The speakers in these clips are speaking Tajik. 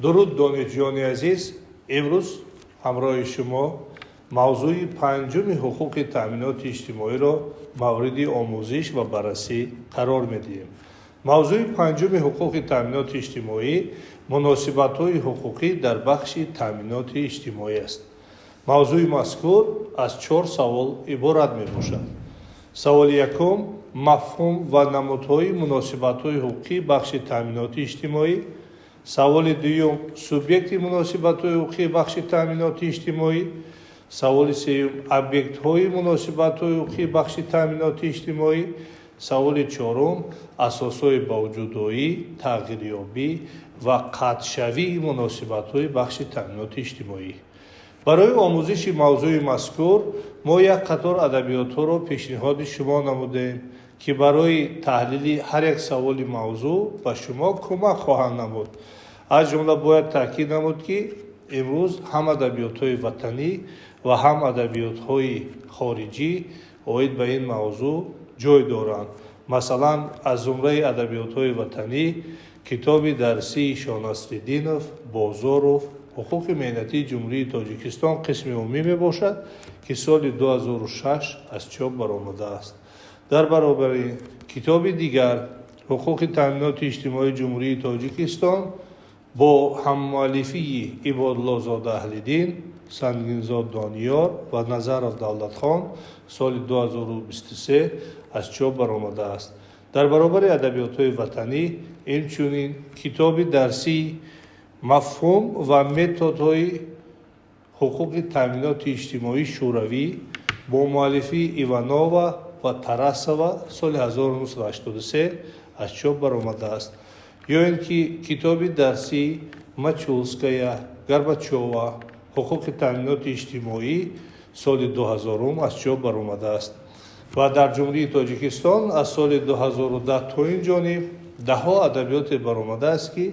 Дуруд, донишҷӯёни азиз! Имрӯз ҳамроҳи шумо мавзӯи панҷуми ҳуқуқи таъминоти иҷтимоиро мавриди омӯзиш ва баррасӣ қарор медиҳем. Мавзӯи панҷуми ҳуқуқи таъминоти иҷтимоӣ муносибатҳои ҳуқуқӣ дар бахши таъминоти иҷтимоӣ аст. Мавзӯи мазкур аз чор савол иборат мебошад. Саволи якум: мафҳум ва намудҳои муносибатҳои ҳуқуқии бахши таъминоти иҷтимоӣ. Саволи дуюм: субъекти муносибатҳои ҳуқуқии бахши таъминоти иҷтимоӣ. Саволи сеюм: объектҳои муносибатҳои ҳуқуқии бахши таъминоти иҷтимоӣ. Саволи чорум: асосҳои ба вуҷудоӣ, тағйирёбӣ ва қатъшавии муносибатҳои бахши таъминоти иҷтимоӣ. Барои омӯзиши мавзӯи мазкур мо як қатор адабиётҳоро пешниҳоди шумо намудем, ки барои таҳлили ҳар як саволи мавзӯъ ба шумо кӯмак хоҳанд намуд. Аз ҷумла бояд таъкид намуд, ки имрӯз ҳам адабиётҳои ватанӣ ва ҳам адабиётҳои хориҷӣ оид ба ин мавзӯъ ҷой доранд. Масалан, аз зумраи адабиётҳои ватанӣ китоби дарсии Шонасриддинов, Бозоров «Ҳуқуқи меҳнатии Ҷумҳурии Тоҷикистон» қисми умумӣ мебошад, ки соли 2006 аз чоп баромадааст. Дар баробари китоби дигар «Ҳуқуқи таъминоти иҷтимоии Ҷумҳурии Тоҷикистон» бо ҳаммуаллифии Ибодуллозода Аҳлиддин, Сангинзод Дониёр ва Назаров Давлатхон соли 2023 аз чоп баромадааст. Дар баробари адабиётҳои ватанӣ инчунин китоби дарсии «Мафҳум ва методҳои ҳуқуқи таъминоти иҷтимоии шӯравӣ» бо муаллифии Иванова ва Тарасова соли 1983 аз чоп баромадааст, ё ин ки китоби дарсии Мачулская, Горбачова «Ҳуқуқи таъминоти иҷтимоӣ» соли 2000 аз чоп баромадааст. Ва дар Ҷумҳурии Тоҷикистон аз соли 2010 то ин ҷониб даҳҳо адабиёте баромадааст, ки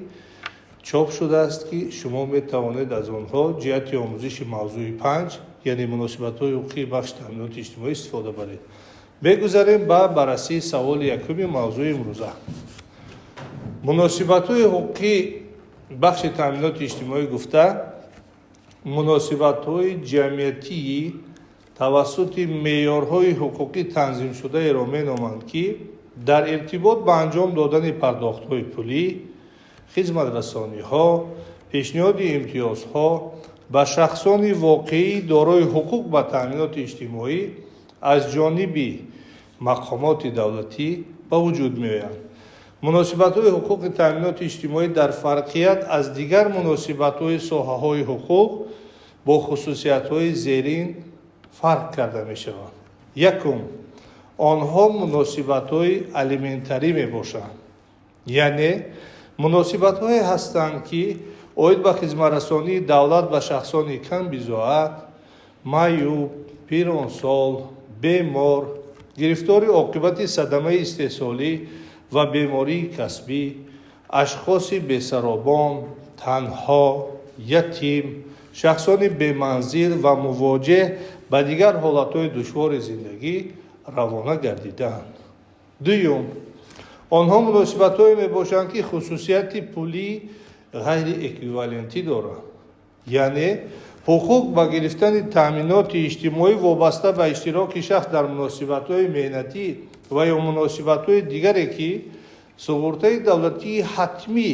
чоп шудааст, ки шумо метавонед аз онҳо ҷиҳати омӯзиши мавзӯи панҷ, яъне муносибатҳои ҳуқуқии бахши таъминоти иҷтимоӣ, истифода баред. Мегузарем ба баррасии саволи якуми мавзӯи имрӯза. Муносибатҳои ҳуқуқии бахши таъминоти иҷтимоӣ гуфта, муносибатҳои ҷамъиятии тавассути меъёрҳои ҳуқуқӣ танзимшудаеро меноманд, ки дар иртибот ба анҷом додани пардохтҳои пулӣ, хизматрасониҳо, пешниҳоди имтиёзҳо ба шахсони воқеӣ, дорои ҳуқуқ ба таъминоти иҷтимоӣ, аз ҷониби мақомоти давлатӣ ба вуҷуд меоянд. Муносибатҳои ҳуқуқи таъминоти иҷтимоӣ дар фарқият аз дигар муносибатҳои соҳаҳои ҳуқуқ бо хусусиятҳои зерин фарқ карда мешаванд. Якум: онҳо муносибатҳои алиментарӣ мебошанд, яъне муносибатҳое ҳастанд, ки оид ба хизматрасонии давлат ба шахсони камбизоат, маъюб, пиронсол, бемор, гирифтори оқибати садамаи истеҳсолӣ ва бемории касбӣ, ашхоси бесаробон, танҳо, ятим, шахсони беманзил ва мувоҷеҳ ба дигар ҳолатҳои душвори зиндагӣ равона гардидаанд. Дуюм: онҳо муносибатҳое мебошанд, ки хусусияти пулии ғайриэквивалентӣ доранд, яъне ҳуқуқ ба гирифтани таъминоти иҷтимоӣ вобаста ба иштироки шахс дар муносибатҳои меҳнатӣ ва ё муносибатҳои дигаре, ки суғуртаи давлатии ҳатмӣ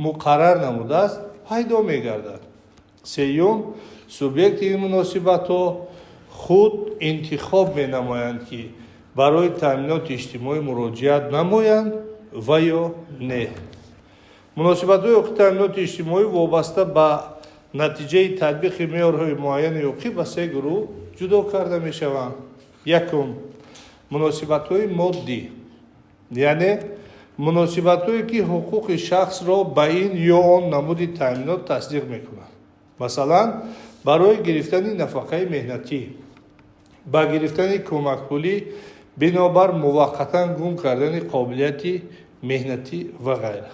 муқаррар намудааст, пайдо мегардад. Сеюм: субъекти ин муносибатҳо худ интихоб менамоянд, ки барои таъминоти иҷтимоӣ муроҷиат намоянд ва ё не. Муносибатҳои ҳуқуқи таъминоти иҷтимоӣ вобаста ба натиҷаи татбиқи меъёрҳои муайяни ҳуқуқӣ ба се гурӯҳ ҷудо карда мешаванд. Якум: муносибатҳои моддӣ, яъне муносибатҳое, ки ҳуқуқи шахсро ба ин ё он намуди таъминот тасдиқ мекунанд, масалан, барои гирифтани нафақаи меҳнатӣ, ба гирифтани кӯмакпулӣ бинобар муваққатан гум кардани қобилияти меҳнатӣ ва ғайра.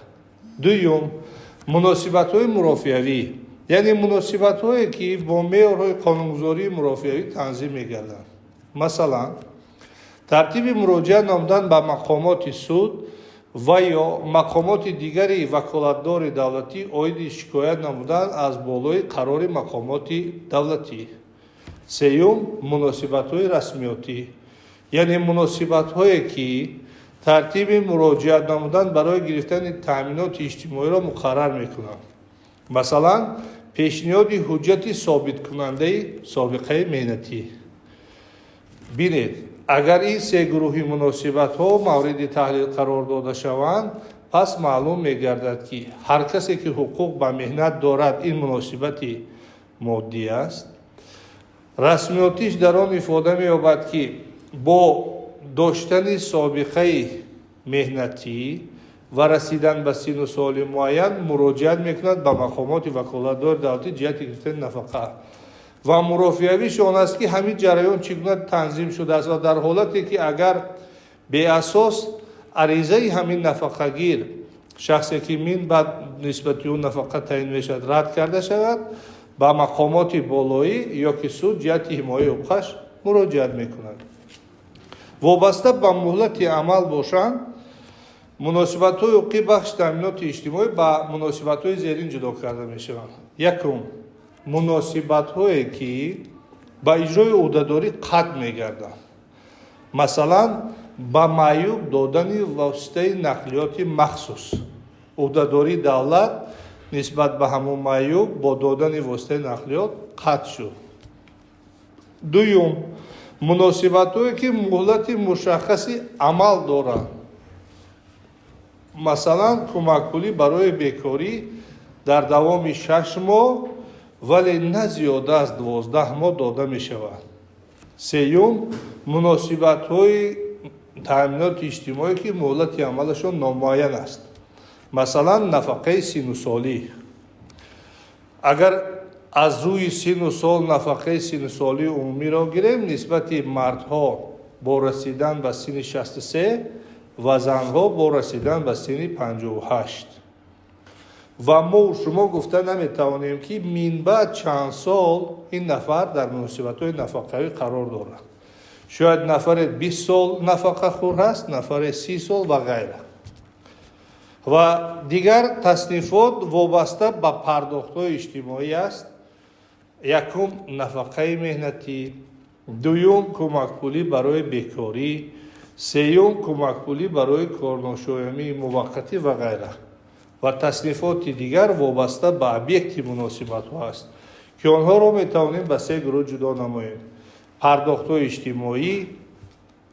Дуюм: муносибатҳои мурофиавӣ, яъне муносибатҳое, ки бо меъёрҳои қонунгузории мурофиавӣ танзим мегарданд, масалан, тартиби муроҷиат намудан ба мақомоти суд. ва ё мақомоти дигари ваколатдори давлатӣ оиди шикоят намудан аз болои қарори мақомоти давлатӣ. Сеюм, муносибатҳои расмиётӣ, яъне муносибатҳое, ки тартиби муроҷиат намудан барои гирифтани таъминоти иҷтимоиро муқаррар мекунанд, масалан, пешниҳоди ҳуҷҷати собиткунандаи собиқаи меҳнатӣ. Бинед, агар ин се гурӯҳи муносибатҳо мавриди таҳлил қарор дода шаванд, пас маълум мегардад, ки ҳар касе, ки ҳуқуқ ба меҳнат дорад, ин муносибати моддӣ аст. Расмиётиш дар он ифода меёбад, ки бо доштани собиқаи меҳнатӣ ва расидан ба синну соли муайян муроҷиат мекунад ба мақомоти ваколатдори давлатӣ ҷиҳати гирифтани нафақа. Ва мурофиавиш он аст, ки ҳамин ҷараён чӣ гуна танзим шудааст ва дар ҳолате, ки агар беасос аризаи ҳамин нафақагир, шахсе, ки мин баъд нисбати ӯ нафақа таъин мешавад, рад карда шавад, ба мақомоти болоӣ ё ки суд ҷиҳати ҳимояи ҳуқуқаш муроҷиат мекунад. Вобаста ба муҳлати амал бошанд, муносибатҳои ҳуқуқии бахши таъминоти иҷтимоӣ ба муносибатҳои зерин ҷудо карда мешаванд. Якум, муносибатҳое, ки ба иҷрои ӯҳдадорӣ қатъ мегарданд, масалан, ба маъюб додани воситаи нақлиёти махсус. Ӯҳдадории давлат нисбат ба ҳамон маъюб бо додани воситаи нақлиёт қатъ шуд. Дуюм, муносибатҳое, ки муҳлати мушаххаси амал доранд, масалан, кӯмакпулӣ барои бекорӣ дар давоми 6 моҳ, вале на зиёда аз 12 моҳ дода мешавад. Сеюм, муносибатҳои таъминоти иҷтимоӣ, ки муҳлати амалашон номуайян аст, масалан, нафақаи синусолӣ. Агар аз рӯи сину сол нафақаи синусолии умумиро гирем, нисбати мардҳо бо расидан ба синни 63 ва занҳо бо расидан ба синни 58. Ва мо шумо гуфта наметавонем, ки минбаъд чанд сол ин нафар дар муносибатҳои нафақавӣ қарор дорад. Шояд нафаре 20 сол нафақахӯр ҳаст, нафаре 30 сол ва ғайра. Ва дигар таснифот вобаста ба пардохтҳои иҷтимоӣ аст. Якум, нафақаи меҳнатӣ, дуюм, кӯмакпулӣ барои бекорӣ, сеюм, кӯмакпулӣ барои корношоямии муваққатӣ ва ғайра. Ва таснифоти дигар вобаста ба объекти муносибатҳо аст, ки онҳоро метавонем ба се гурӯҳ ҷудо намоем: пардохтҳои иҷтимоӣ,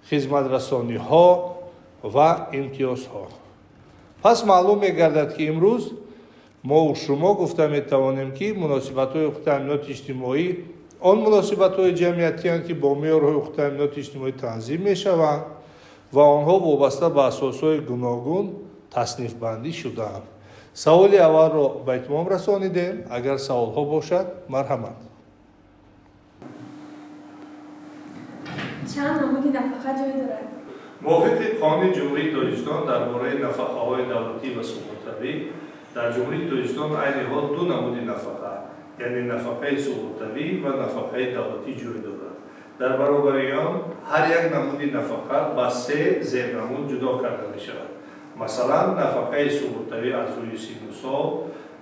хизматрасониҳо ва имтиёзҳо. Пас маълум мегардад, ки имрӯз мо шумо гуфта метавонем, ки муносибатҳои ҳуқуқи таъминоти иҷтимоӣ он муносибатҳои ҷамъиятиянд, ки бо меъёрҳои ҳуқуқи таъминоти иҷтимоӣ танзим мешаванд ва онҳо вобаста ба асосҳои гуногун таснифбандӣ шудаанд. Саволи аввалро ба итмом расонидем. Агар саволҳо бошад, марҳамат. Чанд намуди нафақа ҷой дорад? Мувофиқи Қонуни Ҷумҳурии Тоҷикистон дар бораи нафақаҳои давлатӣ ва суғуртавӣ, дар Ҷумҳурии Тоҷикистон айни ҳол ду намуди нафақа, яъне нафақаи суғуртавӣ ва нафақаи давлатӣ ҷой дорад. Дар баробари он ҳар як намуди нафақа ба се зернамуд ҷудо карда мешавад, масалан, нафақаи суғуртавӣ аз рӯи синну сол,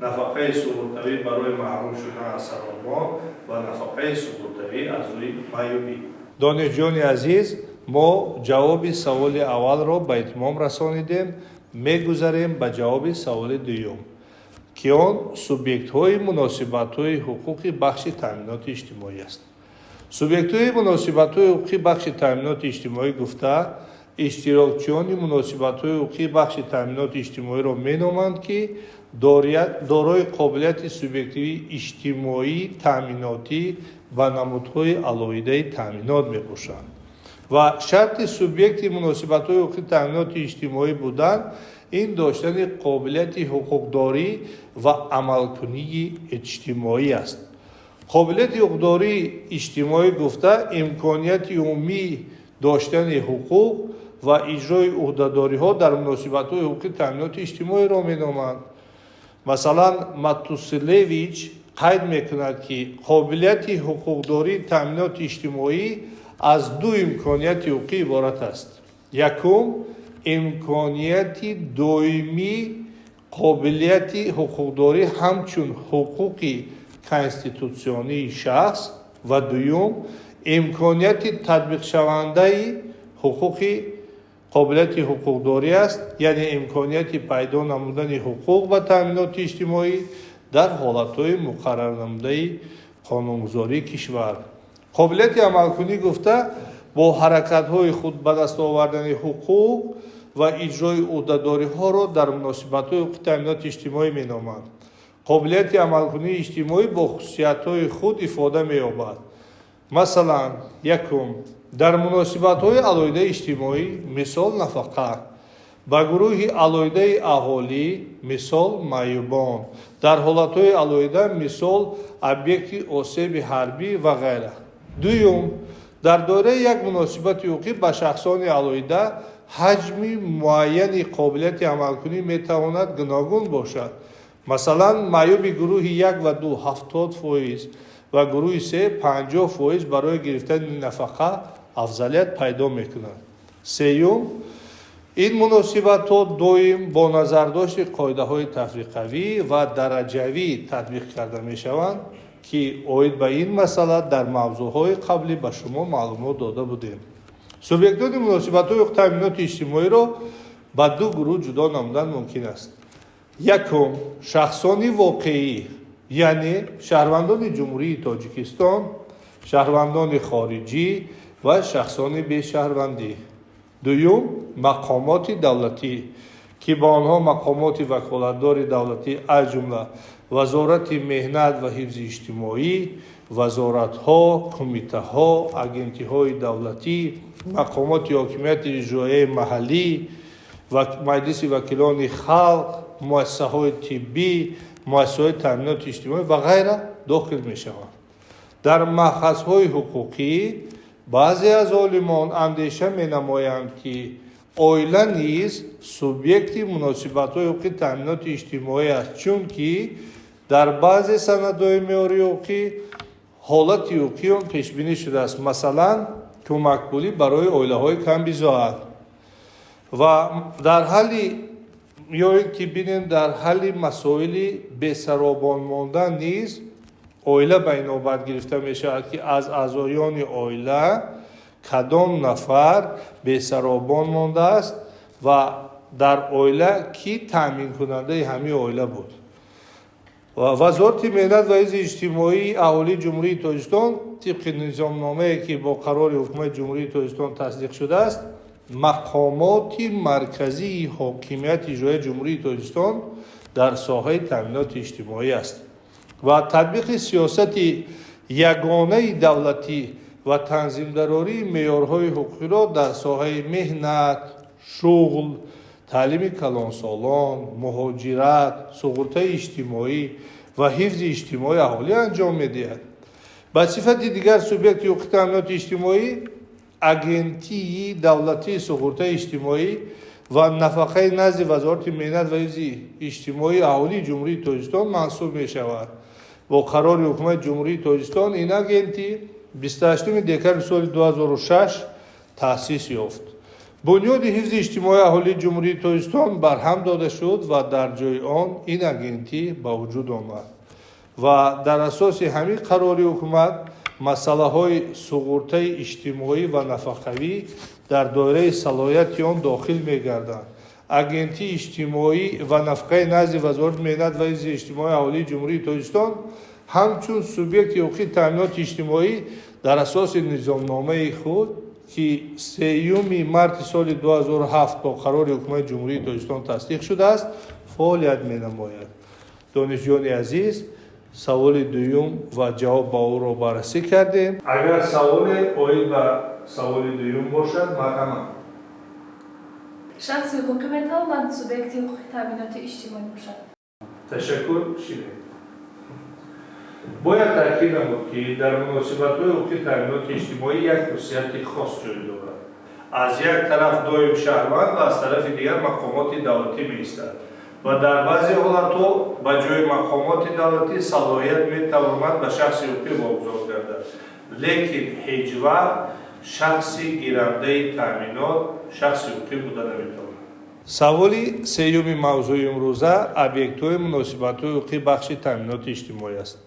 нафақаи суғуртавӣ барои маҳрум шудан аз саробон ва нафақаи суғуртавӣ аз рӯи маъюбӣ. Донишҷӯёни азиз, мо ҷавоби саволи аввалро ба итмом расонидем. Мегузарем ба ҷавоби саволи дуюм, ки он субъектҳои муносибатҳои ҳуқуқи бахши таъминоти иҷтимоӣ аст. Субъектҳои муносибатҳои ҳуқуқи бахши таъминоти иҷтимоӣ гуфта, иштирокчиёни муносибатҳои ҳуқуқии бахши таъминоти иҷтимоиро меноманд, ки дорои қобилияти субъективии иҷтимоӣ, таъминотӣ ва намудҳои алоҳидаи таъминот мебошанд. Ва шарти субъекти муносибатҳои ҳуқуқии таъминоти иҷтимоӣ будан ин доштани қобилияти ҳуқуқдорӣ ва амалкунии иҷтимоӣ аст. Қобилияти ҳуқуқдории иҷтимоӣ гуфта, имконияти умумии доштани ҳуқуқ ва иҷрои ӯҳдадориҳо дар муносибатҳои ҳуқуқии таъминоти иҷтимоиро меноманд. Масалан, Матусевич қайд мекунад, ки қобилияти ҳуқуқдории таъминоти иҷтимоӣ аз ду имконияти ҳуқуқӣ иборат аст. Якум, Имконияти доимии қобилияти ҳуқуқдорӣ ҳамчун ҳуқуқи конститутсионии шахс ва дуюм, имконияти татбиқшавандаи ҳуқуқи қобилияти ҳуқуқдорӣ аст, яъне имконияти пайдо намудани ҳуқуқ ба таъминоти иҷтимоӣ дар ҳолатҳои муқаррарнамудаи қонунгузории кишвар. Қобилияти амалкунӣ гуфта бо ҳаракатҳои худ ба даст овардани ҳуқуқ ва иҷрои ӯҳдадориҳоро дар муносибатҳои ҳуқуқи таъминоти иҷтимоӣ меноманд. Қобилияти амалкунии иҷтимоӣ бо хусусиятҳои худ ифода меёбад. Масалан, якум, дар муносибатҳои алоҳидаи иҷтимоӣ, мисол нафақа, ба гурӯҳи алоҳидаи аҳолӣ, мисол маъюбон, дар ҳолатҳои алоҳида, мисол объекти осеби ҳарбӣ ва ғайра. Дуюм, дар доираи як муносибати ҳуқуқӣ ба шахсони алоҳида ҳаҷми муайяни қобилияти амалкунӣ метавонад гуногун бошад. Масалан, маъюби гурӯҳи як ва ду 70% ва гурӯҳи се 50% барои гирифтани нафақа афзалият пайдо мекунад. Сеюм, ин муносибатҳо доим бо назардошти қоидаҳои тафриқавӣ ва дараҷавӣ татбиқ карда мешаванд, ки оид ба ин масъала дар мавзӯъҳои қаблӣ ба шумо маълумот дода будем. Субъектони муносибатҳои ҳуқуқи таъминоти иҷтимоиро ба ду гурӯҳ ҷудо намудан мумкин аст. Якум, шахсони воқеӣ, яъне шаҳрвандони Ҷумҳурии Тоҷикистон, шаҳрвандони хориҷӣ ва шахсони бешаҳрвандӣ. Дуюм, мақомоти давлатӣ, ки ба онҳо мақомоти ваколатдори давлатӣ, аз ҷумла Вазорати меҳнат ва ҳифзи иҷтимоӣ, вазоратҳо, кумитаҳо, агентиҳои давлатӣ, мақомоти ҳокимияти иҷроияи маҳаллӣ, Маҷлиси вакилони халқ, муассисаҳои тиббӣ, муассисаҳои таъминоти иҷтимоӣ ва ғайра дохил мешаванд. Дар маъхазҳои ҳуқуқӣ баъзе аз олимон андеша менамоянд, ки оила низ субъекти муносибатҳои ҳуқуқи таъминоти иҷтимоӣ аст, чунки дар баъзе санадҳои меъёрии ҳуқуқӣ ҳолати ҳуқуқии он пешбинӣ шудааст, масалан кӯмакпулӣ барои оилаҳои камбизоат. Ва дар ҳалли ё ин ки бинем, дар ҳалли масоили бесаробон мондан низ оила ба инобат гирифта мешавад, ки аз аъзоёни оила кадом нафар бесаробон мондааст ва дар оила кӣ таъминкунандаи ҳамин оила буд. Вазорати меҳнат ва ҳифзи иҷтимоии аҳолии Ҷумҳурии Тоҷикистон тибқи низомномае, ки бо қарори Ҳукумати Ҷумҳурии Тоҷикистон тасдиқ шудааст, мақомоти марказии ҳокимияти иҷроияи Ҷумҳурии Тоҷикистон дар соҳаи таъминоти иҷтимоӣ аст ва татбиқи сиёсати ягонаи давлатӣ ва танзимдарории меъёрҳои ҳуқуқиро дар соҳаи меҳнат, шуғл, таълими калонсолон, муҳоҷират, суғуртаи иҷтимоӣ ва ҳифзи иҷтимоии аҳолӣ анҷом медиҳад. Ба сифати дигар субъекти ҳуқуқи таъминоти иҷтимоӣ Агентии давлатии суғуртаи иҷтимоӣ ва нафақаи назди Вазорати меҳнат ва ҳифзи иҷтимоии аҳолии Ҷумҳурии Тоҷикистон мансуб мешавад. Бо қарори Ҳукумати Ҷумҳурии Тоҷикистон ин агентӣ 28 декабри соли 2006 таъсис ёфт. Бунёди ҳифзи иҷтимоии аҳолии Ҷумҳурии Тоҷикистон барҳам дода шуд ва дар ҷои он ин агентӣ ба вуҷуд омад. Ва дар асоси ҳамин қарори ҳукумат масъалаҳои суғуртаи иҷтимоӣ ва нафақавӣ дар доираи салоҳияти он дохил мегарданд. Агентии иҷтимоӣ ва нафақаи назди Вазорати меҳнат ва ҳифзи иҷтимоии аҳолии Ҷумҳурии Тоҷикистон ҳамчун субъекти ҳуқуқи таъминоти иҷтимоӣ дар асоси низомномаи худ, ки 3 марти соли 2007 бо қарори Ҳукумати Ҷумҳурии Тоҷикистон тасдиқ шудааст, фаъолият менамояд. Донишҷӯёни азиз, саволи дуюм ва ҷавоб ба ӯро баррасӣ кардем. Агар саволе оид ба саволи дуюм бошад, марҳамат. Шахси ҳуқуқӣ метавонад субъекти ҳуқуқи таъминоти иҷтимоӣ бошад? Ташаккур, шинед. Бояд таъкид намуд, ки дар муносибатҳои ҳуқуқи таъминоти иҷтимоӣ як хусусияти хос ҷой дорад. Аз як тараф доим шаҳрванд ва аз тарафи дигар мақомоти давлатӣ меистад ва дар баъзе ҳолатҳо ба ҷои мақомоти давлатӣ салоҳият метавонад ба шахси ҳуқуқӣ вогузор гардад, лекин ҳеҷ вақт шахси гирандаи таъминот шахси ҳуқуқӣ буда наметавонад. Саволи сеюми мавзӯи имрӯза объектҳои муносибатҳои ҳуқуқии бахши таъминоти иҷтимоӣ аст.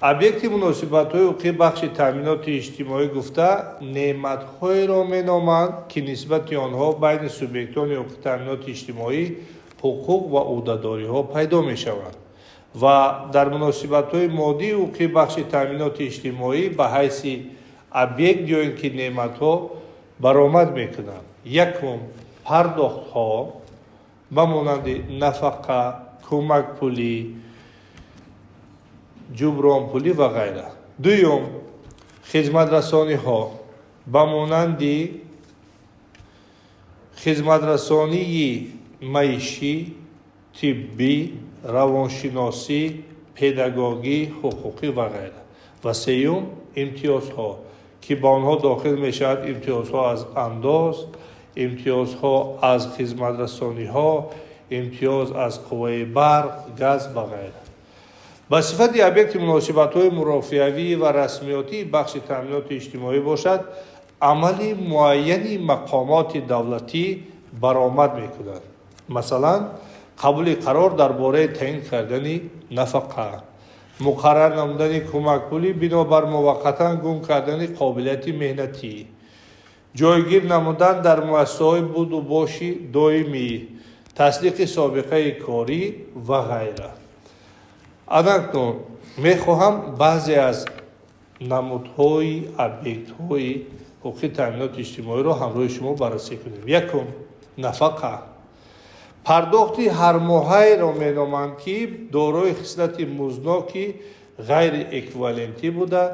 Объекти муносибатҳои ҳуқуқии бахши таъминоти иҷтимоӣ гуфта неъматҳоеро меноманд, ки нисбати онҳо байни субъектони ҳуқуқи таъминоти иҷтимоӣ ҳуқуқ ва ӯҳдадориҳо пайдо мешаванд ва дар муносибатҳои моддии ҳуқуқии бахши таъминоти иҷтимоӣ ба ҳайси объект ё ин ки неъматҳо баромад мекунанд. Якум, пардохтҳо ба монанди нафақа, кӯмакпулӣ, ҷубронпулӣ ва ғайра. Дуюм, хизматрасониҳо ба монанди хизматрасонии маишӣ, тиббӣ, равоншиносӣ, педагогӣ, ҳуқуқӣ ва ғайра. Ва сеюм, имтиёзҳо, ки ба онҳо дохил мешавад имтиёзҳо аз андоз, имтиёзҳо аз хизматрасониҳо, имтиёз аз қувваи барқ, газ ва ғайра. Ба сифати объекти муносибатҳои мурофиавӣ ва расмиётии бахши таъминоти иҷтимоӣ бошад, амали муайяни мақомоти давлатӣ баромад мекунад. Масалан, қабули қарор дар бораи таъин кардани нафақа, муқаррар намудани кӯмакпулӣ бинобар муваққатан гум кардани қобилияти меҳнатӣ, ҷойгир намудан дар муассисаҳои буду боши доимӣ, тасдиқи собиқаи корӣ ва ғайра. Анакнун мехоҳам баъзе аз намудҳои объектҳои ҳуқуқи таъминоти иҷтимоиро ҳамроҳи шумо баррасӣ кунем. Якум, нафақа пардохти ҳармоҳаеро меноманд, ки дорои хислати музноки ғайриэквивалентӣ буда,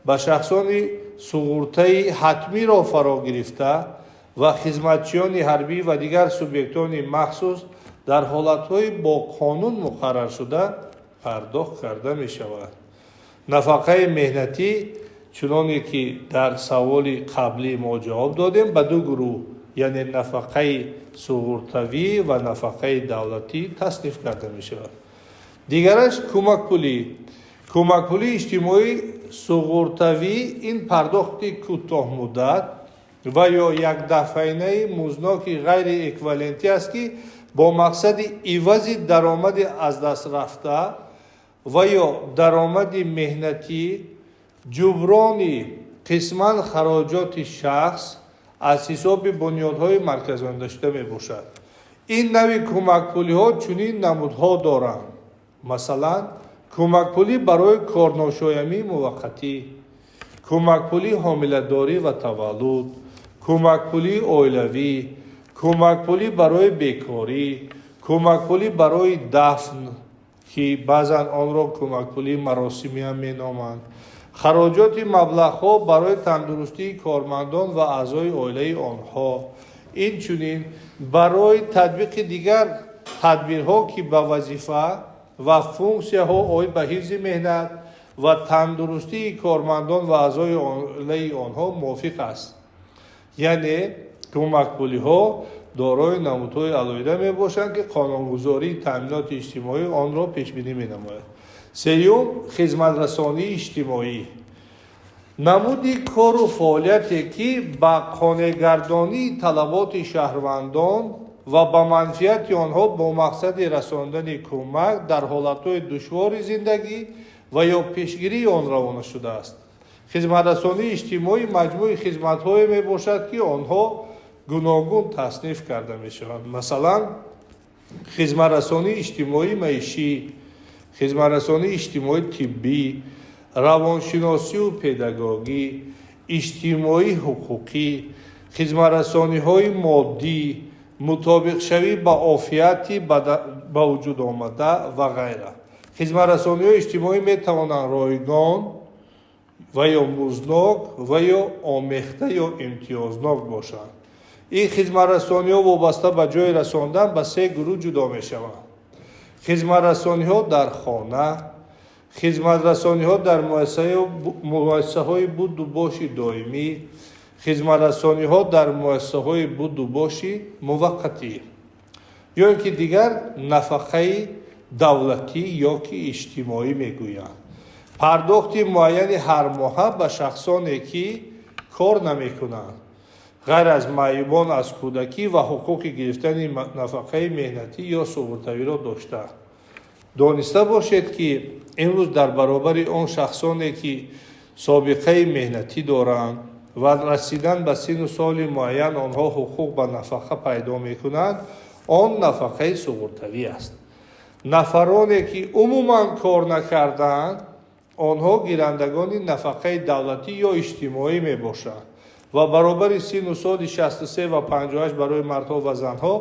ба шахсони суғуртаи ҳатмиро фаро гирифта ва хизматчиёни ҳарбӣ ва дигар субъектони махсус дар ҳолатҳои бо қонун муқарраршуда пардохт карда мешавад. Нафақаи меҳнатӣ, чуноне ки дар саволи қаблӣ мо ҷавоб додем, ба ду гурӯҳ, яъне нафақаи суғуртавӣ ва нафақаи давлатӣ тасниф карда мешавад. Дигараш кӯмакпулӣ. Кӯмакпулии иҷтимоӣ суғуртавӣ ин пардохти кӯтоҳмуддат ва ё якдафъаинаи музноки ғайриэквивалентӣ аст, ки бо мақсади ивази даромади аз даст рафта ва ё даромади меҳнатӣ, ҷуброни қисман хароҷоти шахс аз ҳисоби бунёдҳои марказондашуда мебошад. Ин навъи кӯмакпулиҳо чунин намудҳо доранд. Масалан, кӯмакпулӣ барои корношоямии муваққатӣ, кӯмакпулии ҳомиладорӣ ва таваллуд, кӯмакпулии оилавӣ, кӯмакпулӣ барои бекорӣ, кӯмакпулӣ барои дафн, ки баъзан онро кӯмакпулии маросимӣ ҳам меноманд, хароҷоти маблағҳо барои тандурустии кормандон ва аъзои оилаи онҳо, инчунин барои татбиқи дигар тадбирҳо, ки ба вазифа ва функсияҳо оид ба ҳифзи меҳнат ва тандурустии кормандон ва аъзои оилаи онҳо мувофиқ аст. Яъне кӯмакпулиҳо дорои намудҳои алоҳида мебошанд, ки қонунгузории таъминоти иҷтимоӣ онро пешбинӣ менамояд. Сеюм, хизматрасонии иҷтимоӣ намуди кору фаъолияте, ки ба қонеъгардонии талаботи шаҳрвандон ва ба манфиати онҳо бо мақсади расондани кӯмак дар ҳолатҳои душвори зиндагӣ ва ё пешгирии он равона шудааст. Хизматрасонии иҷтимоӣ маҷмӯи хизматҳое мебошад, ки онҳо гуногун тасниф карда мешаванд. Масалан, хизматрасонии иҷтимоии маишӣ, хизматрасонии иҷтимоии тиббӣ, равоншиносию педагогӣ, иҷтимоӣ ҳуқуқӣ, хизматрасониҳои моддӣ, мутобиқшавӣ ба офияти ба вуҷуд омада ва ғайра. Хизматрасониҳои иҷтимоӣ метавонанд ройгон ва ё музнок ва ё омехта ё имтиёзнок бошанд. Ин хизматрасониҳо вобаста ба ҷойи расондан ба се гурӯҳ ҷудо мешаванд: хизматрасониҳо дар хона, хизматрасониҳо дар муассисаҳои буду боши доимӣ, хизматрасониҳо дар муассисаҳои буду боши муваққатӣ. Ё ин ки дигар нафақаи давлатӣ ё ки иҷтимоӣ мегӯянд пардохти муайяни ҳармоҳа ба шахсоне, ки кор намекунанд. Ғайр аз маъюбон аз кӯдакӣ ва ҳуқуқи гирифтани нафақаи меҳнатӣ ё суғуртавиро дошта. Дониста бошед, ки имрӯз дар баробари он шахсоне, ки собиқаи меҳнатӣ доранд ва расидан ба синну соли муайян онҳо ҳуқуқ ба нафақа пайдо мекунанд, он нафақаи суғуртавӣ аст. Нафароне, ки умуман кор накардаанд, онҳо гирандагони нафақаи давлатӣ ё иҷтимоӣ мебошанд ва баробари синну соли 63 ва 58 барои мардҳо ва занҳо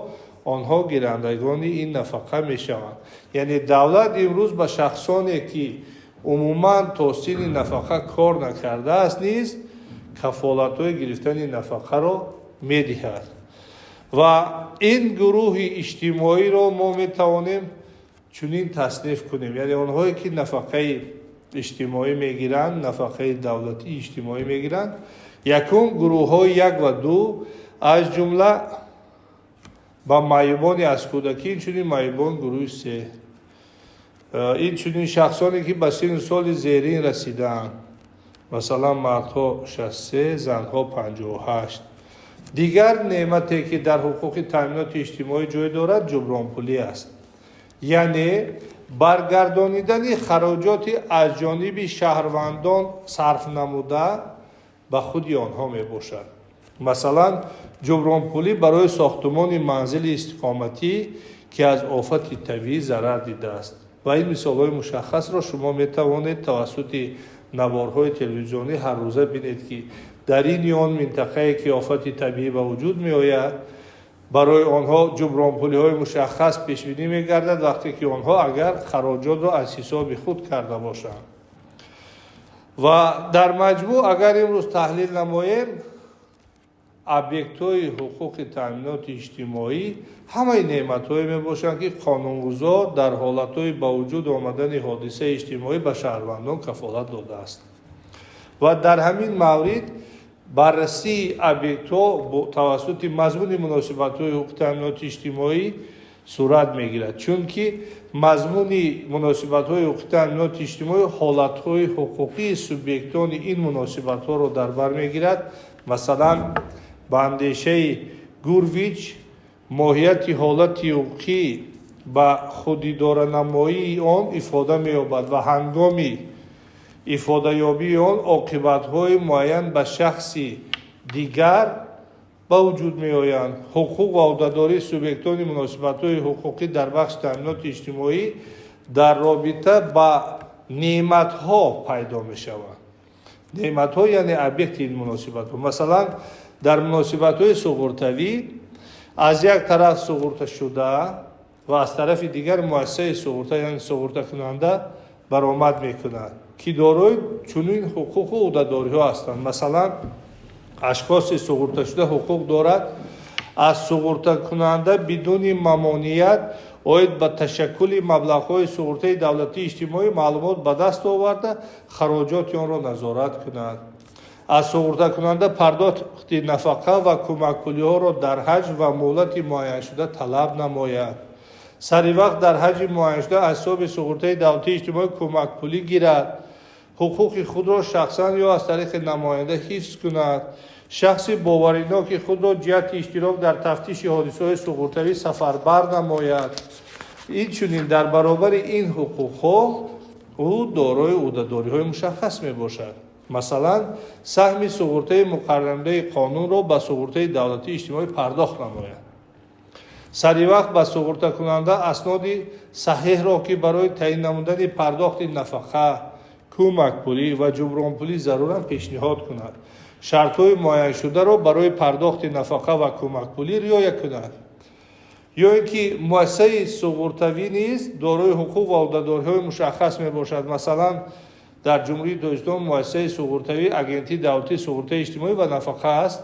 онҳо гирандагони ин нафақа мешаванд. Яъне давлат имрӯз ба шахсоне, ки умуман то синни нафақа кор накардааст, низ кафолатҳои гирифтани нафақаро медиҳад. Ва ин гурӯҳи иҷтимоиро мо метавонем чунин тасниф кунем, яъне онҳое, ки нафақаи иҷтимоӣ мегиранд, нафақаи давлатии иҷтимоӣ мегиранд, якум гурӯҳҳои 1 ва 2, аз ҷумла ба маъюбони аз кӯдакӣ, инчунин маъюбон гурӯҳи 3, инчунин шахсоне, ки ба синну соли зерин расидаанд, масалан мардҳо 63, занҳо 58. Дигар неъмате, ки дар ҳуқуқи таъминоти иҷтимоӣ ҷой дорад, ҷубронпулӣ аст, яъне баргардонидани хароҷоти аз ҷониби шаҳрвандон сарф намуда ба худи онҳо мебошад. Масалан, ҷубронпулӣ барои сохтумони манзили истиқоматӣ, ки аз офати табиӣ зарар дидааст. Ва ин мисолҳои мушаххасро шумо метавонед тавассути наворҳои телевизионӣ ҳаррӯза бинед, ки дар ин ё он минтақае, ки офати табиӣ ба вуҷуд меояд, барои онҳо ҷубронпулиҳои мушаххас пешбинӣ мегардад, вақте ки онҳо агар хароҷотро аз ҳисоби худ карда бошанд. Ва дар маҷмӯъ агар имрӯз таҳлил намоем, объектҳои ҳуқуқи таъминоти иҷтимоӣ ҳамаи неъматҳое мебошанд, ки қонунгузор дар ҳолатҳои ба вуҷуд омадани ҳодисаи иҷтимоӣ ба шаҳрвандон кафолат додааст. Ва дар ҳамин маврид баррасии объектҳо тавассути мазмуни муносибатҳои ҳуқуқи таъминоти иҷтимоӣ сурат мегирад, чунки мазмуни муносибатҳои ҳуқуқи таъминоти иҷтимоӣ ҳолатҳои ҳуқуқии субъектони ин муносибатҳоро дар бар мегирад. Масалан, ба андешаи Гурвич, моҳияти ҳолати ҳуқуқӣ ба худидоранамоии он ифода меёбад ва ҳангоми ифодаёбии он оқибатҳои муайян ба шахси дигар ба вуҷуд меоянд. Ҳуқуқ ва ӯҳдадории субъектони муносибатҳои ҳуқуқӣ дар бахши таъминоти иҷтимоӣ дар робита ба неъматҳо пайдо мешаванд. Неъматҳо яъне объекти ин муносибатҳо. Масалан, дар муносибатҳои суғуртавӣ аз як тараф суғурташуда ва аз тарафи дигар муассисаи суғурта, яъне суғуртакунанда баромад мекунад, ки дорои чунин ҳуқуқу ӯҳдадориҳо ҳастанд. Масалан, ашхоси суғурташуда ҳуқуқ дорад аз суғуртакунанда бидуни мамоният оид ба ташаккули маблағҳои суғуртаи давлатии иҷтимоӣ маълумот ба даст оварда, хароҷоти онро назорат кунад. Аз суғуртакунанда пардохти нафақа ва кӯмакпулиҳоро дар ҳаҷм ва муҳлати муайяншуда талаб намояд. Сари вақт дар ҳаҷми муайяншуда аз ҳисоби суғуртаи давлатии иҷтимоӣ кӯмакпулӣ гирад. Ҳуқуқи худро шахсан ё аз тариқи намоянда ҳифз кунад. Шахси бовариноки худро ҷиҳати иштирок дар тафтиши ҳодисаҳои суғуртавӣ сафарбар намояд. Инчунин дар баробари ин ҳуқуқҳо ӯ дорои ӯҳдадориҳои мушаххас мебошад. Масалан, саҳми суғуртаи муқаррарнамудаи қонунро ба суғуртаи давлатии иҷтимоӣ пардохт намояд. Сари вақт ба суғуртакунанда асноди саҳеҳро, ки барои таъин намудани пардохти нафақа, кӯмакпулӣ ва ҷубронпулӣ заруранд, пешниҳод кунад. Шартҳои муайяншударо барои пардохти нафақа ва кӯмакпулӣ риоя кунад. Ё ин ки муассисаи суғуртавӣ низ дорои ҳуқуқ ва ӯҳдадориҳои мушаххас мебошад. Масалан, дар Ҷумҳурии Тоҷикистон муассисаи суғуртавӣ Агентии давлатии суғуртаи иҷтимоӣ ва нафақа аст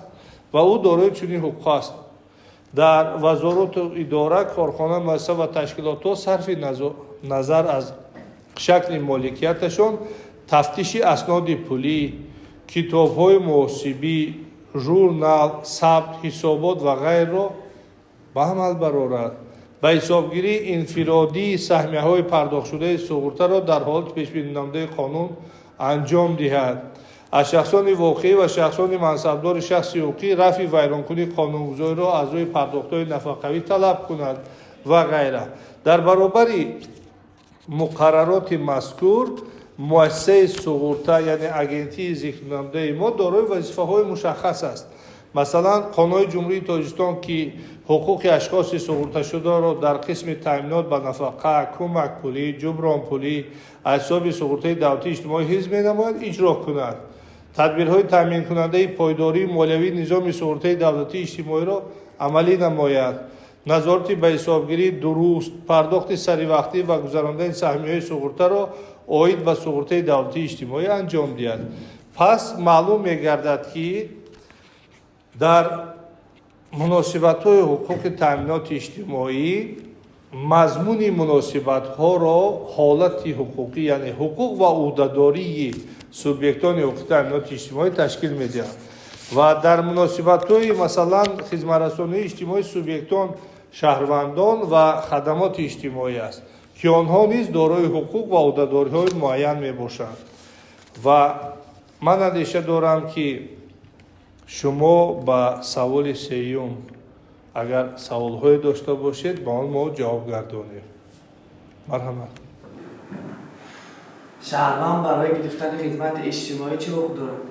ва ӯ дорои чунин ҳуқуқ аст. Дар вазорату идора, корхона, муассиса ва ташкилотҳо сарфи назар аз шакли моликияташон тафтиши асноди пулӣ, китобҳои муҳосибӣ, журнал, сабт, ҳисобот ва ғайрро ба амал барорад. Ба ҳисобгирии инфиродии саҳмияҳои пардохтшудаи суғуртаро дар ҳолати пешбининамудаи қонун анҷом диҳад. Аз шахсони воқеӣ ва шахсони мансабдори шахси ҳуқуқӣ рафъи вайронкунии қонунгузориро аз рӯи пардохтҳои нафақавӣ талаб кунад ва ғайра. Дар баробари муқаррароти мазкур муассисаи суғурта, яъне агентии зикрнамудаи мо, дорои вазифаҳои мушаххас аст. Масалан, Қонуни Ҷумҳурии Тоҷикистон, ки ҳуқуқи ашхоси суғурташударо дар қисми таъминот ба нафақа, кӯмакпулӣ, ҷубронпулӣ аз ҳисоби суғуртаи давлатии иҷтимоӣ ҳифз менамояд, иҷро кунад. Тадбирҳои таъминкунандаи пойдории молиявии низоми суғуртаи давлатии иҷтимоиро амалӣ намояд. Назорати ба ҳисобгирии дуруст, пардохти саривақтӣ ва гузарондани саҳмияҳои суғуртаро оид ба суғуртаи давлатии иҷтимоӣ анҷом диҳад. Пас маълум мегардад, ки дар муносибатҳои ҳуқуқи таъминоти иҷтимоӣ мазмуни муносибатҳоро ҳолати ҳуқуқӣ, яъне ҳуқуқ ва ӯҳдадории субъектони ҳуқуқи таъминоти иҷтимоӣ ташкил медиҳанд. Ва дар муносибатҳои, масалан, хизматрасонии иҷтимоии субъектон шаҳрвандон ва хадамоти иҷтимоӣ аст, ки онҳо низ дорои ҳуқуқ ва ӯҳдадориҳои муайян мебошанд. Ва ман андеша дорам, ки шумо ба саволи сеюм агар саволҳое дошта бошед, ба он мо ҷавоб гардонем. Марҳамат. Шаҳрванд барои гирифтани хизмати иҷтимоӣ чӣ ҳуқуқ дорад?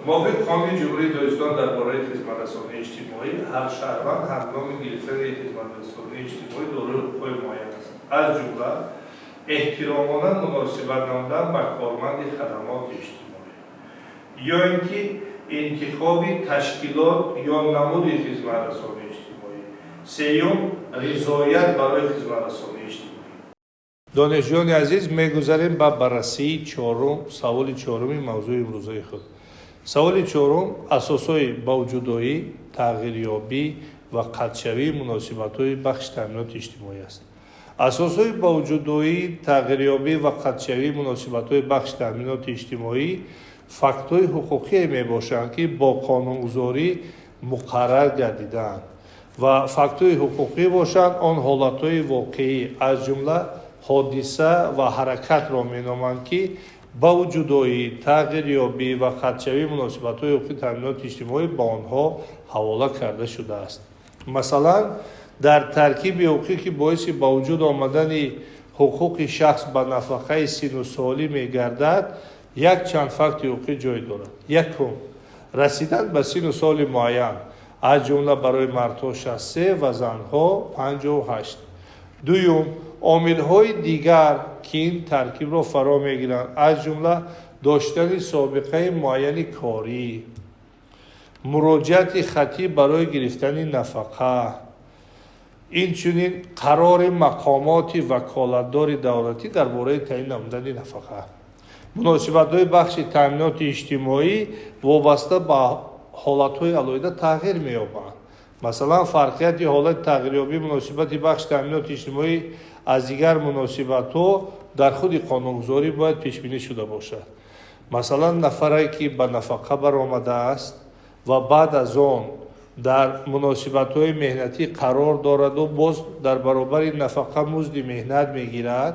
Мувофиқи Қонуни Ҷумҳурии Тоҷикистон дар бораи хизматрасонии иҷтимоӣ, ҳар шаҳрванд ҳангоми гирифтани хизматрасонии иҷтимоӣ дорои ҳуқуқҳои муайян аст, аз ҷумла эҳтиромона муносибат намудан ба корманди хадамоти иҷтимоӣ ё ин ки интихоби ташкилот ё намуди хизматрасонии иҷтимоӣ. Сеюм, ризоят барои хизматрасонии иҷтимоӣ. Донишҷӯёни азиз, мегузарем ба баррасии чорум, саволи чоруми мавзӯи имрӯзаи худ. Саволи чорум асосҳои ба вуҷудоӣ, тағйирёбӣ ва қатъшавии муносибатҳои бахши таъминоти иҷтимоӣ аст. Асосҳои ба вуҷудоӣ, тағйирёбӣ ва қатъшавии муносибатҳои бахши таъминоти иҷтимоӣ фактҳои ҳуқуқие мебошанд, ки бо қонунгузорӣ муқаррар гардидаанд ва фактҳои ҳуқуқӣ бошанд он ҳолатҳои воқеӣ, аз ҷумла ҳодиса ва ҳаракатро меноманд, ки ба вуҷудоӣ, тағйирёбӣ ва қатъшавии муносибатҳои ҳуқуқи таъминоти иҷтимоӣ ба онҳо ҳавола карда шудааст. Масалан, дар таркиби ҳуқуқӣ, ки боиси ба вуҷуд омадани ҳуқуқи шахс ба нафақаи сину солӣ мегардад, якчанд факти ҳуқуқӣ ҷой дорад. Якум, расидан ба сину соли муайян, аз ҷумла барои мардҳо 63 ва занҳо 58. Дуюм, омилҳои дигар, ки ин таркибро фаро мегиранд, аз ҷумла доштани собиқаи муайяни корӣ, муроҷиати хаттӣ барои гирифтани нафақа, инчунин қарори мақомоти ваколатдори давлатӣ дар бораи таъин намудани нафақа. Муносибатҳои бахши таъминоти иҷтимоӣ вобаста ба ҳолатҳои алоҳида тағйир меёбанд. Масалан, фарқияти ҳолати тағйирёбии муносибати бахши таъминоти иҷтимоӣ аз дигар муносибатҳо дар худи қонунгузорӣ бояд пешбинӣ шуда бошад. Масалан, нафаре, ки ба нафақа баромадааст ва баъд аз он дар муносибатҳои меҳнатӣ қарор дораду боз дар баробари нафақа музди меҳнат мегирад,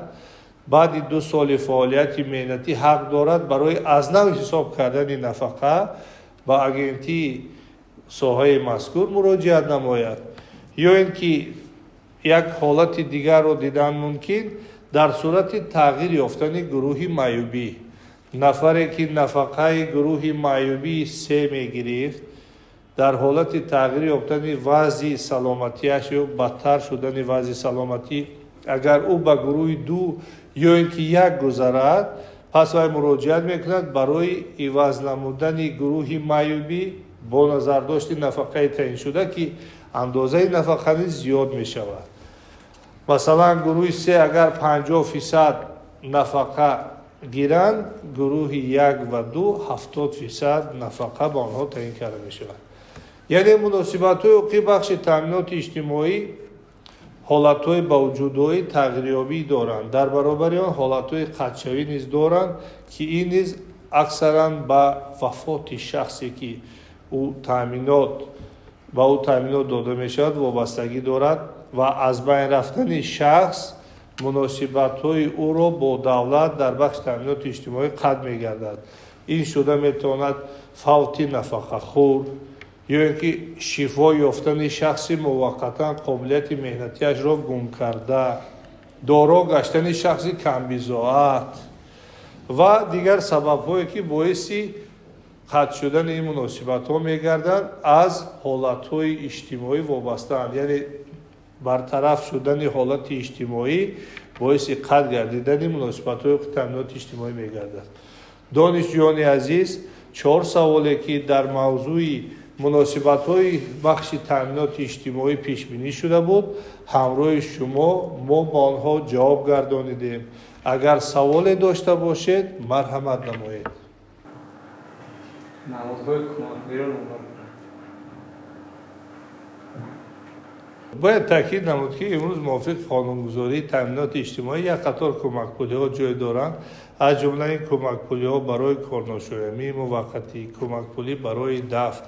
баъди 2 соли фаъолияти меҳнатӣ ҳақ дорад барои аз нав ҳисоб кардани нафақа ба агентии соҳаи мазкур муроҷиат намояд. Ё ин ки як ҳолати дигарро дидан мумкин дар сурати тағйир ёфтани гурӯҳи маъюбӣ. Нафаре, ки нафақаи гурӯҳи маъюбии 3 мегирифт, дар ҳолати тағйир ёфтани вазъи саломатиаш ё бадтар шудани вазъи саломатӣ, агар ӯ ба гурӯҳи 2 ё ин ки 1 гузарад, пас вай муроҷиат мекунад барои иваз намудани гурӯҳи маъюбӣ бо назардошти нафақаи таъиншуда, ки андозаи нафақа низ зиёд мешавад. Масалан, гурӯҳи 3 агар 50% нафақа гиранд, гурӯҳи 1 ва 2 70% нафақа ба онҳо таъин карда мешавад. Яъне муносибатҳои ҳуқуқии бахши таъминоти иҷтимоӣ ҳолатҳои ба вуҷудоӣ тағйирёбӣ доранд. Дар баробари он ҳолатҳои қатъшавӣ низ доранд, ки ин низ аксаран ба вафоти шахсе, ки ба ӯ таъминот дода мешавад, вобастагӣ дорад ва аз байн рафтани шахс Муносибатҳои ӯро бо давлат дар бахши таъминоти иҷтимоӣ қатъ мегардад. Ин шуда метавонад фавти нафақахӯр ё ин ки шифо ёфтани шахси муваққатан қобилияти меҳнатиашро гум карда, доро гаштани шахси камбизоат ва дигар сабабҳое, ки боиси қатъ шудани ин муносибатҳо мегарданд, аз ҳолатҳои иҷтимоӣ вобастаанд. Яъне бартараф шудани ҳолати иҷтимоӣ боиси қатъ гардидани муносибатҳои таъминоти иҷтимоӣ мегардад. Донишҷӯёни азиз, чор саволе, ки дар мавзӯи муносибатҳои бахши таъминоти иҷтимоӣ пешбинӣ шуда буд, ҳамроҳи шумо мо ба онҳо ҷавоб гардонидем. Агар саволе дошта бошед, марҳамат намоед. Намудҳои кӯмакпулиро номбар кунед. Бояд таъкид намуд, ки имрӯз мувофиқи қонунгузории таъминоти иҷтимоӣ як қатор кӯмакпулиҳо ҷой доранд. Аз ҷумла ин кӯмакпулиҳо барои корношоямии муваққатӣ, кӯмакпулӣ барои дафн,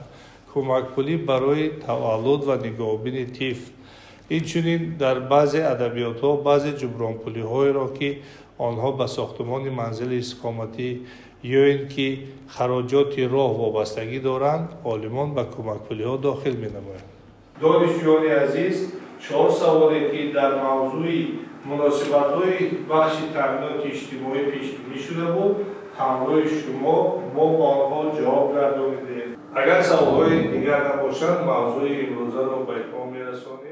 кӯмакпулӣ барои таваллуд ва нигоҳубини тифл. Инчунин дар баъзе адабиётҳо баъзе ҷубронпулиҳоеро, ки онҳо ба сохтумони манзили истиқоматӣ ё ин ки хароҷоти роҳ вобастагӣ доранд, олимон ба кӯмакпулиҳо дохил менамоянд. Донишҷӯёни азиз, чор саволе, ки дар мавзӯи муносибатҳои бахши таъминоти иҷтимоӣ пешбинӣ шуда буд, ҳамроҳи шумо мо ба онҳо ҷавоб гардонидем. Агар саволҳои дигар набошанд, мавзӯи имрӯзаро ба итмом мерасонем.